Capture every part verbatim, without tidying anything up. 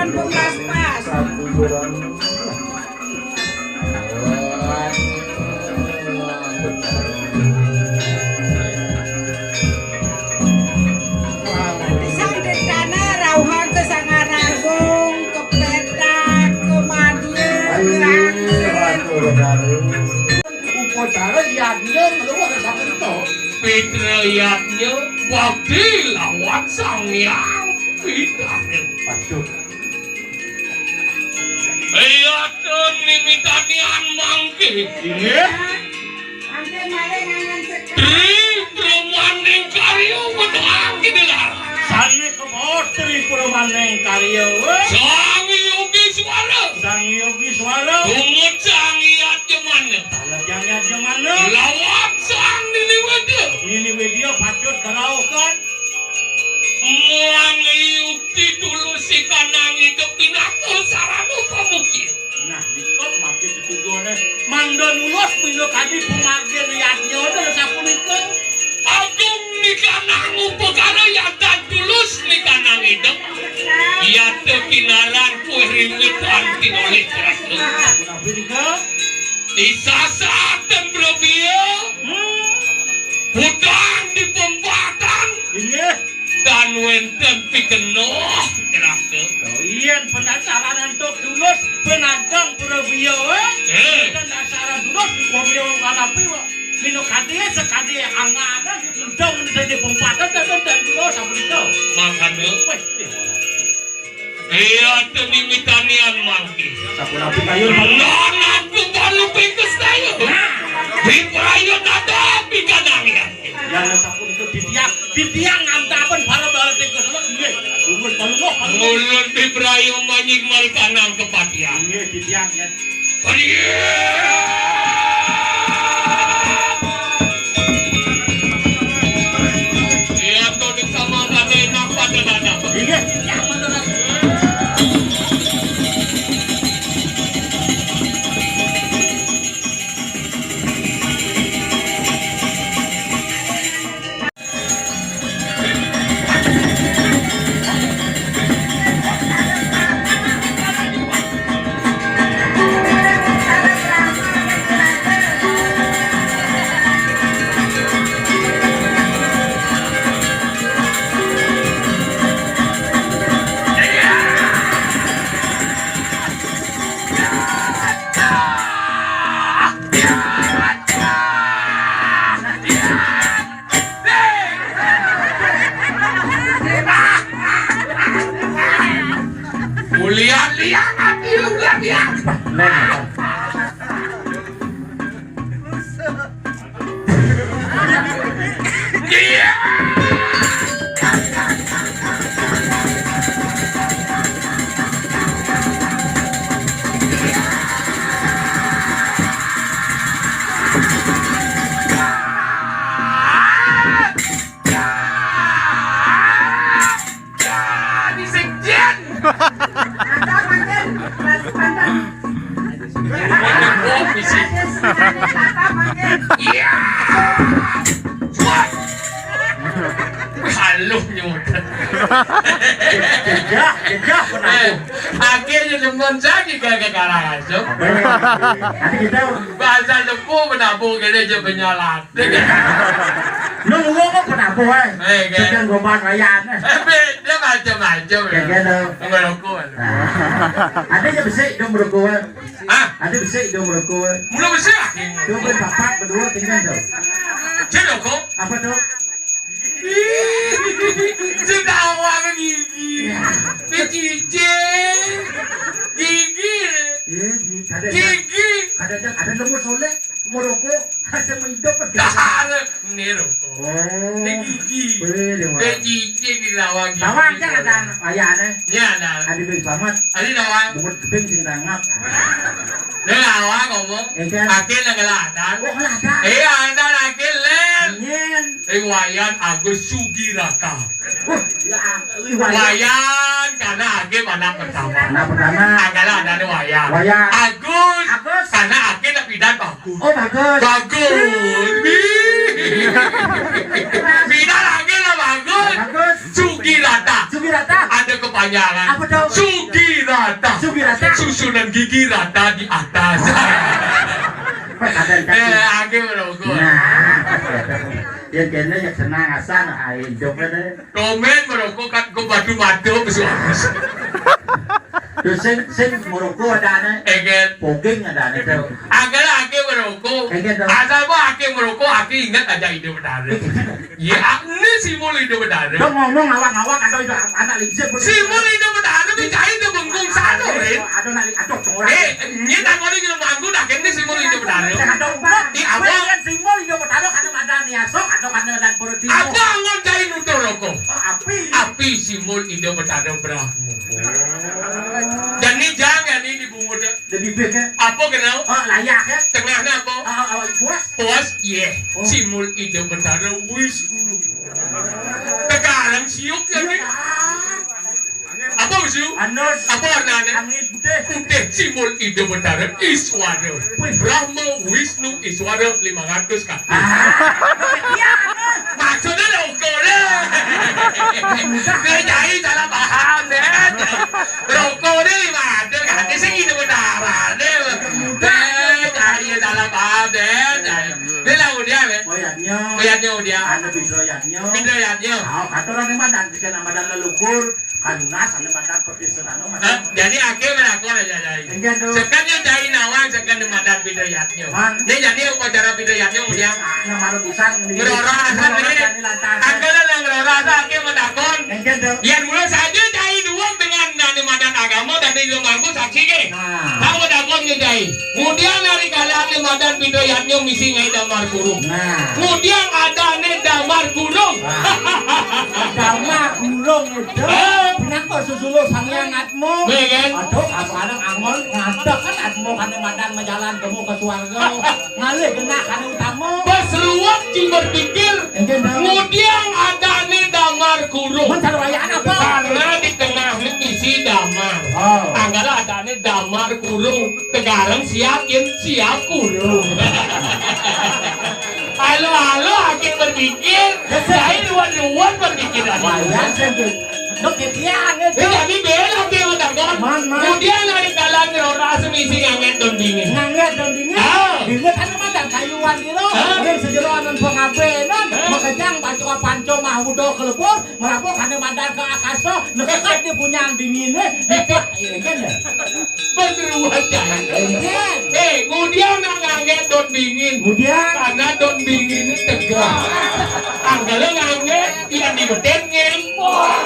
Pas-pas. Sang Dentana rauhan ke Sangaragung, ke Petak, ke Madiun, ke Angsin. Upacara yadnya ngeluar saperto. Pitra yadnya bakti lawan Sang Hyang Widana. Waduh. Iya, Tun, mimitanian mangke. Inggih. Tri Brahmaning Karya wedoang kinelar. Sane kebos Tri Brahmaning Karya, weh. Sang Yogiswara. Sang Yogiswara. Tumut Sang Yajamana. Salah Sang Yajamana. Lawan Sang Niniweda. Niniweda patut keraukan. Muang yukti tulus ikanang idup pinaka sarana pamukir. Nah, nika mangke tetuduhane mangda nulus pinakadi pamargin yadnya sapunika. Agung nikanang upakara yadan tulus nikanang idup. Yata kinaran kuih rimit anti oleh kerana. Punika isasa temprebia. Hmm. Hutang di pempatan. Inggih. Dan wenten pikenoh kerana. Yen pendasaranan tok dulus penagang prebia, eh? Eh. Pendasaranan dulus, wong liya wong kanapi, wong. Mino kadhe sekadhe anganan, entong dadi pempatan, dan, dan dulus, apa itu? Makanya. Wes, deh. Iya, teni mitanian mangke. Sapunapi kayun, Pak? Nana kubalu pingkes daya. Nah. Di perayun ada pikanangan. Ya, sapunika titiang, titiang ngantapen para bala tingkes lek nggih. Ulun palungguh, palungguh. Ulun piprayu manying malikanang kepatihan. Nggih, titiang, ya. Kadieu! Iya, to ning sama kate enak pada dadak. Nggih, ya, bener. Ulian liang ati ulian liang. Iya. Jadi sekjen. Ada makin, ada makin. Iya. Haluh nyuwun. Jejak, jejak penabuh. Eh, akhirnya demen saja gara-gara langsung. Nanti kita bahasa lembu menabuh gini aja penyalah. Nunggu kok penabuh, eh. Eh, kan. Sedang gombal rayaan, eh. Eh, beda macam-macam ya. Kayak gitu. Nunggu rokok. Nah. Ada aja besi, dong rokok. Hah? Ada besi, dong rokok. Mula besi lah. Tuh, ben, papat, berdua, tinggal, dong. Cek rokok. Apa, dong? Cek awak gigi. Iya. Cek cicing. Gigi. Iya, gigi. Ada, ada. Gigi. Ada, ada, ada nomor soleh. Merokok, asa menghidup. Dah, ini rokok. Oh. Ini gigi. Boleh, dia mah. Ini gigi di lawang gigi. Lawang kan ada wayahnya. Ini ada. Ada duit selamat. Ada lawang. Bungut keping sing tangap. Ini lawang ngomong. Eh, kan? Akhir nang ngeladan. Oh, ngeladan. Iya, ada akhir, Len. Nyen. Eh, Wayan Agus Sugirata. Wah, ya, Wayan. Wayan, karena Agim anak pertama. Anak pertama. Angkala ada Wayan. Wayan. Agus, Agus. Karena Agim nak pindah bagus. Oh, bagus. Bagus. Pindah lagi lah bagus. Bagus. Sugirata. Sugirata. Ada kepala Jangan. Apa tuh? Sugirata. Sugirata. Susunan gigi rata di atas. Wah, ada yang cakep. Eh, akeh merokok. Nah, ya kene ya senang asal, ah, hidup ini. Komen merokok kan kok batu-batu, besuang. Terus sing, sing merokok ada aneh. Enggak. Poging ada aneh tuh. Angkara akeh merokok. Enggak tuh. Asal mah akeh merokok, akeh ingat aja Ida Betara. Ya, ini Simul Ida Betara. Lo ngomong ngawak-ngawak atau itu anak lincir? Simul Ida Betara, bisa itu bengkung satu, Rin. Aduh, nak, aduh, orang. Eh, ini tak boleh kita manggu, dah, ini Simul Ida Betara. Saya ada ubah. Di apa? Kan Simul Ida Betara, kada ada niasok, atau kada ada perut. Apa angon cai nutur rokok? Oh, api. Api Simul Ida Betara Brahma. Dan ini jangan ini bungut. Lebih baik, ya? Apa kenal? Oh, layak, ya? Tengahnya apa? Oh, oh, oh, puas. Puas, iya. Oh. Simul Ida Betara Wisnu. Sekarang siuk ya, nih. Apa, Wisnu? Anus. Apa warnanya? Angin putih. Putih, Simul Ida Betara Iswara. Wih. Brahma Wisnu Iswara lima ratus kaki. Ah. Iya, Anus. Maksudnya rokok deh. Dia cai salah paham deh. Rokok deh lima ratus kaki sih Ida Betara deh. Deh, cai salah paham deh. Dia lah udah, deh. Oyatnya. Oyatnya udah. Anu Bidroyatnya. Bidroyatnya. Oh, kata orang yang madan, bikin amadan leluhur. Kanunas, anu madan perpisahan, anu madan. Hah? Jadi akeh melakon aja, Cai. Enggak, tuh. Sekan ya cai nawang, sekan di madan Bidroyatnya. Man. Ini jadi upacara Bidroyatnya udah. Nah, malu pisang, ini. Ngerora asal, ngerora nih. Jadi lantas. Angkara yang ngerora asal, akeh menakon. Enggak, tuh. Yang mulai saja cai dua dengan nani madan agama dan di rumahku saksi, ke? Nah. Tahu menakon ke cai? Kemudian hari kala ane madan Bidroyatnya misi ngai damar kurung. Nah. Kemudian ada ane damar kurung. Nah. Damar kurung itu. Eh. Kenapa susulo sangyang atmo? Iya, kan? Aduh, apa orang angol ngadak kan atmo kane madan majalan kamu ke swarga. Ngalih genah kane utama. Pas ruwet cing berpikir. Enggak, enggak. Kemudian ada ane damar kurung. Mun cara wayaan apa? Karena di tengah ini isi damar. Oh. Anggala ada ane damar kurung. Tegareng siap, yen siap kurung. Halo, halo, akeh berpikir. Lain luar-luar berpikiran. Wayah sing di-, dok titian itu. Eh, tapi bela ke udah, kan? Man, man. Kemudian hari kala ngerora semisi nganget don dingin. Nganget don dingin? Ah. Dingin kan macam kayuan gitu. Ah. Mungkin sejero anan pengabenan. Ah. Makejang panco, panco mah udah kelebur. Merapo kane madan ke akasa, nekekat dia punya dingin, eh. Dipak, iya, kan, ya? Bener, Cai. Iya. Eh, kemudian nak nganget don dingin. Kemudian? Karena don dingin ini tegas. Anggala nganget, yang dibetin ngempok.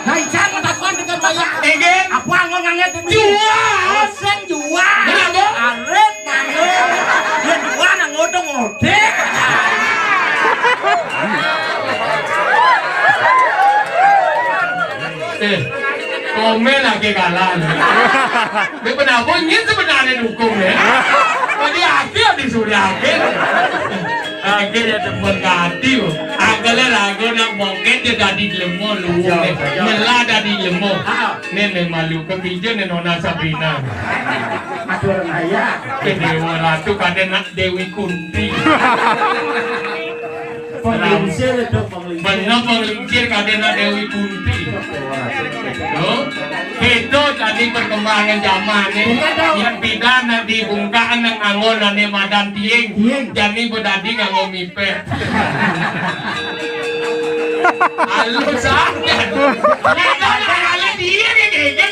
Nah, ican matakuan dengan banyak. Iya, kan? Apa anggo nganget ini? Jual. Sing jual. Kenapa? Arit. Yen dua nang ngodong odek. Eh, komen lagi kalah. Ini penabung ini sebenarnya dukung ya. Tadi akhir disuruh akhir. Akhir ya demen kati. Akhirnya lagu nak bongket dia tadi lemo lu. Mela tadi lemo. Ah. Nih, nih, malu ke pinjam nih Nona Sabrina. Aduh, ayah. Ke Dewa Ratu kadén nak Dewi Kunti. Penglingsir itu, penglingsir. Bener, penglingsir kadén nak Dewi Kunti. Loh, itu tadi perkembangan zaman nih. Bukan dong. Yang pindah nak dibungkakan nang anggon ane madan tiing. Tiing. Jani bedadi nganggo mipet. Halus aja. Tidak ada kali dia, dia, dia.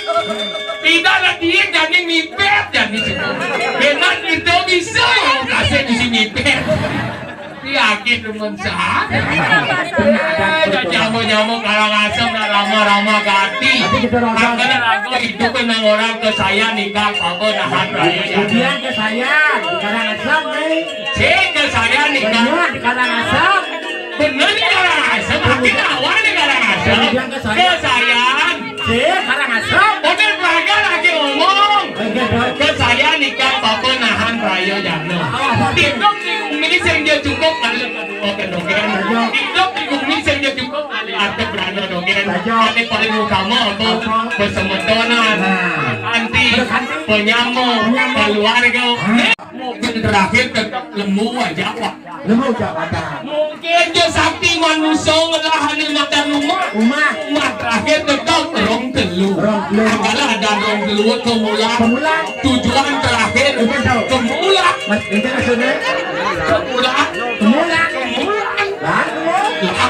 Tidak ada dia, jadi mipet, jadi semua. Benar itu bisa, kasih di sini mipet. Yakin teman saya. Jamu-jamu Karangasem, nak rama-rama gati. Makanya aku hidup nang orang ke saya nikah, apa nahan raya. Kemudian ke saya, di Karangasem, nih. Cik, ke saya nikah. Bener di Karangasem. Bener di Karangasem, tapi awal di Karangasem. Kemudian ke saya. Ke saya. Cik, Karangasem. Bener, pelanggar lagi ngomong. Enggak, dong. Ke saya nikah, apa nahan raya jana. Oh, apa? Hidup di bumi sing dia cukup, kali kedua kedongeng. Iya. Hidup di bumi sing dia cukup, kali arti berana dongeng. Iya. Kali paling utama apa? Apa? Persemetonan. Nah. Anti. Terus anti? Penyambung. Penyambung. Keluarga. Hah? Mobil terakhir tetap lemu aja, Pak. Lemu aja, Pak. Mungkin dia sakti manusia ngelah ane madan rumah. Rumah. Rumah terakhir tetap Kalau ada dong keluar ke Mulang. Ke Mulang. Tujuan terakhir. Itu tuh. Ke Mulang. Mas, itu maksudnya? Ke Mulang. Ke Mulang. Ke Mulang. Lah, ke Mulang. Lah.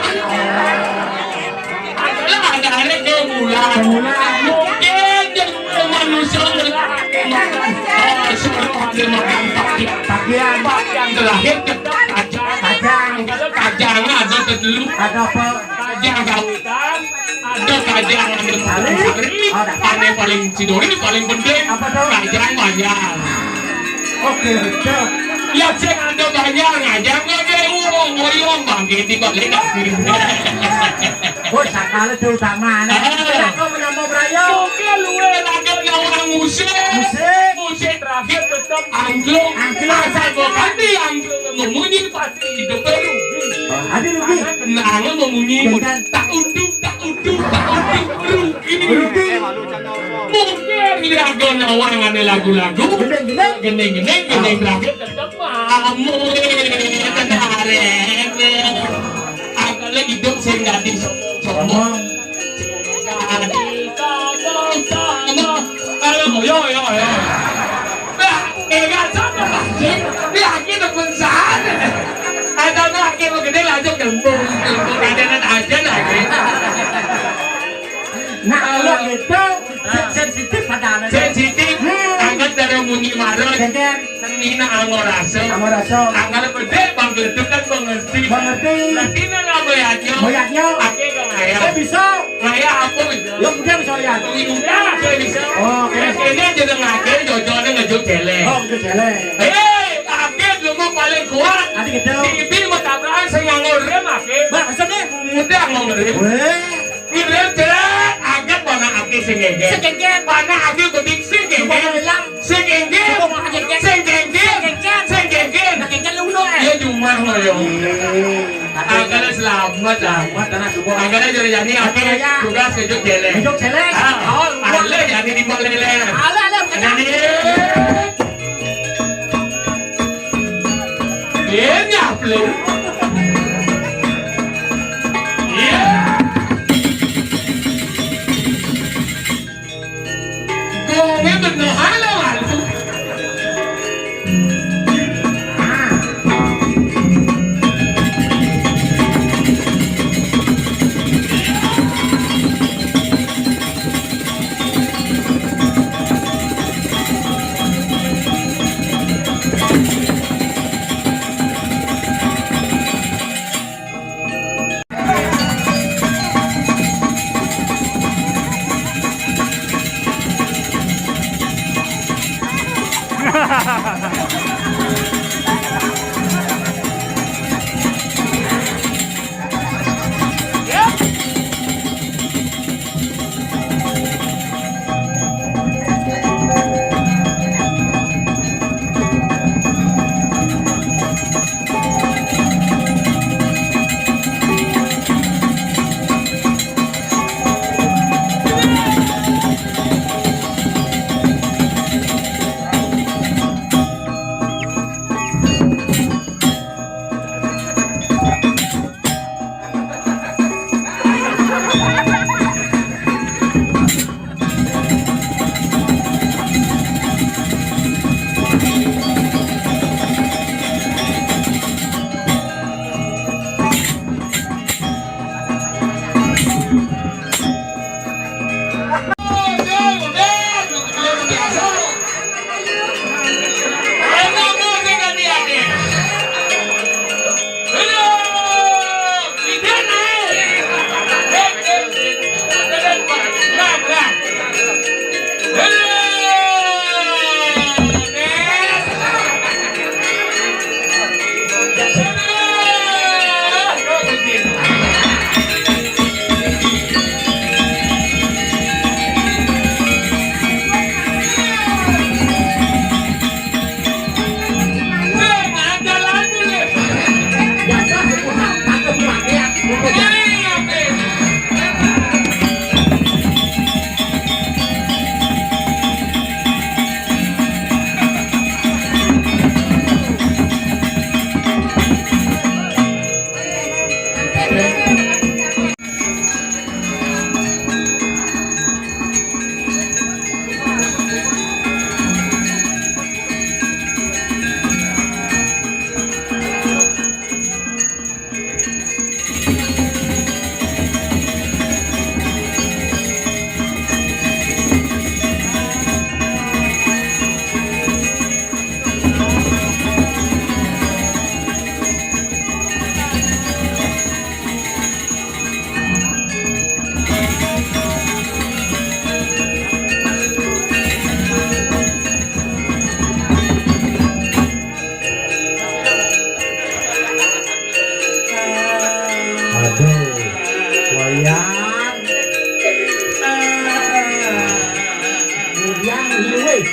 Adalah ada anak ke Mulang. Ke Mulang. Mungkin jadi manusia. Oh, suruh ada makan pakaian. Pakaian. Pakaian terakhir tetap kacang. Kacang. Kalau kacang ada dulu. Ada apa? Kacang sautan. Ada kajang, ada kajang sari, ada paling sidori, paling penting. Apa tuh? Kajang banyak. Oke, betul. Ya, cek ada banyak, ngajang aja, uang, uang, bangkit di balik. Oh, sakala tuh sama. Ah. Aku menambah berayo. Oke, lu lagi orang musik. Musik. Musik terakhir tetap angklung. Angklung. Asal gua ganti angklung, mau munyi pasti hidup baru. Oh, ada rugi. Karena kenangan mau munyi. Jangan. Tak untung, tak untung, tak untung, rugi. Rugi. Mungkin dia agak nawang ada lagu-lagu. Gendeng-gendeng. Gendeng-gendeng, gendeng terakhir tetap mamu. Kena arep. Agak lagi hidup sing dadi sombong. Sombong. Dadi sombong, sombong. Ayo, yo, yo, yo. Lah, enggak sama, Pak. Ini akhir depan sana. Ada akhir gede langsung gempung, gempung. Ada aja lagi. Nah, kalau gitu, sen- sensitif pada anak. Sensitif, hmm. Angkat dari munyi marah. Sensitif. Senina anggo rasa. Anggo rasa. Anggo gede, bang gede kan mengerti. Mengerti. Berarti nang apa ya, Nyo? Apa ya, Nyo? Ake ke ngaya. Eh, bisa. Ngaya apa bisa? Ya, udah bisa ya. Udah, saya bisa. Oh, oke. Ini aja nang ake, jodohnya ngejuk celeng. Oh, ngejuk celeng. Hei, ake dulu paling kuat. Adi gitu. Di ibi mau tabrakan, saya nganggo rem, ake. Bang, maksudnya? Mudah mau ngerem. Weh. Ngirim jelek, agak mana ake sing geger. Sing geger. Mana ake bedik sing geger. Sing geger. Sing geger. Sing geger. Sing geger. Nah, geger lu udah, eh. Iya, cuma lo, yo. Iya. Angkanya selamat lah. Selamat, tanah subur. Angkanya jadi, jadi, ake ya. Tugas kejuk jelek. Kejuk jelek. Ah, oh, ale jadi di bawah lele. Ale, ale, bukan. Jadi. Iya, nyaplung. Iya. Gongnya bener, halo, halo.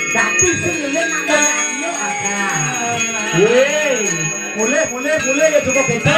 Tapi sing ngeling nang kene aku yo akeh. Weh, mulih, mulih, mulih ya cukup gedhe.